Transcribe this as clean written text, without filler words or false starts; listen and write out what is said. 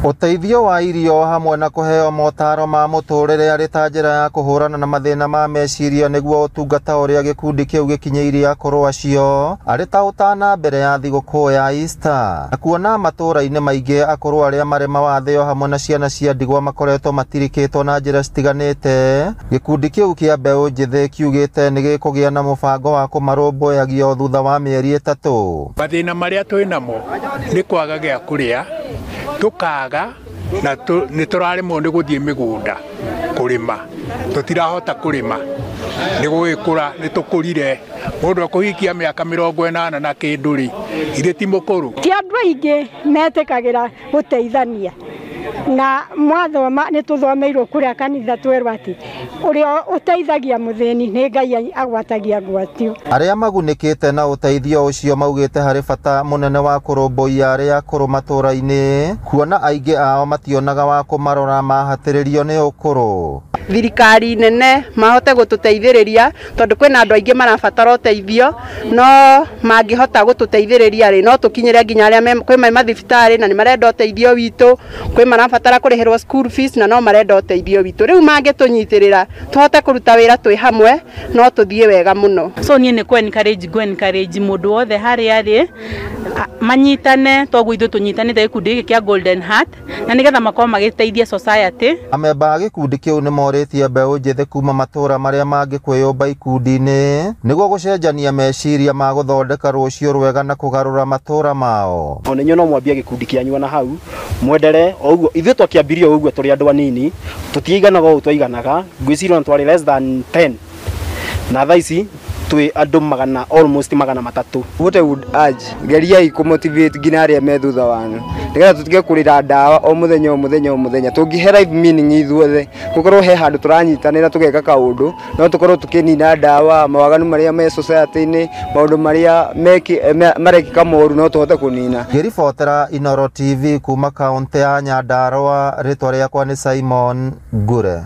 Ũteithio wa irio hamwe na kũheo motaro ma mũtũrĩre arĩ ta njĩra ya kũhũrana na mathĩna ma meciria nĩguo ũtungata ũrĩa gĩkundi kĩu gĩkinyĩirie akũrũ acio arĩ ta ũtana mbere ya thigũkũ ya Easter. Na kuona matũũra-inĩ maingĩ akũrũ arĩa marĩ mawathe o hamwe na ciana cia ndigwa makoretwo matirikĩtwo na njĩra citiganĩte, gĩkundi kĩu kĩa mbeũ njĩthĩ kiugĩte nĩ gĩkũgĩa na mũbango wa kũmarũmbũyagia o thutha wa mĩeri 3. Mathĩna marĩa twĩ namo nĩ kwaga gĩa kũrĩa, tũkaga na nĩ tũraremwo nĩ gũthiĩ mĩgũnda kũrĩma, tũtirahota kũrĩma nĩ gũgĩkũra, nĩ tũkũrire. Mũndũ ekũhikia mĩaka 80 na kĩndũ rĩ, ithe ti mũkũrũ. Ti andũ aingĩ metĩkagĩra gũteithania, na mwathoma nĩ tũthomeirwo kũrĩa kanitha twerwo atĩ ũrĩa ũteithagia mũthĩni nĩ Ngai agwatagia ngwatio. Arĩa magunĩkĩte na ũteithio ũcio maugĩte harĩ bata mũnene wa kũrũmbũiya arĩa akũrũ matũũra-inĩ, kuona aingĩ ao mationaga wa kũmarora mahatĩrĩrio nĩ ũkũrũ. Thirikari nene mahote gũtũteithĩrĩria tondũ kwĩna andũ aingĩ marabatara ũteithio, no mangĩhota gũtũteithĩrĩria rĩ, no tũkinyĩre nginya arĩa kwĩ me mathibitarĩ na nĩ marenda ũteithio witũ, kwĩ marabatara kũrĩhĩrwo school fees na no marenda ũteithio witũ. Rĩu mangĩtũnyitĩrĩra tũhote kũruta wĩra twĩ hamwe, no tũthiĩ wega mũno. So niĩ nĩ kũ encourage mũndũ wothe harĩa arĩ manyitane, toguo ithuĩ tũnyitanĩte gĩkundi gĩkĩ kĩa Golden Heart, na nĩgetha makorwo magĩteithia society. Amemba a gĩkundi kĩu nĩ morĩtie mbeũ njĩthĩ kuma matũũra marĩa mangĩ kwĩyũmba ikundi-inĩ nĩguo gũcenjania meciria ma gũthondeka rũciũ rwega na kũgarũra matũũra mao. Ona inyuĩ no mwambie gĩkundi kĩanyu ona hau mwendere o ũguo. Ithuĩ twakĩambirie o ũguo tũrĩ andũ anini, tũtiiganaga ũũ twaiganaga, ngwĩciria ona twarĩ less than 10, na thaa ici twĩ andũ magana, almost 300. What I would urge, geriai kũ motivate nginya arĩa me thutha wanyu nĩgetha tũtige kũrĩra ndawa o mũthenya o mũthenya o mũthenya. Tũngĩhe life meaning ithuothe, gũkorwo he handũ tũranyitanĩra tũgeka kaũndũ, no tũkorwo tũkĩnina ndawa, mawaganu marĩa me society-inĩ, maũndũ marĩa marekĩka moru no tũhote kũnina. Ngĩribotera Inooro TV kuma kaũntĩ ya Nyandarua, rĩtwa rĩakwa nĩ Simon Ngure.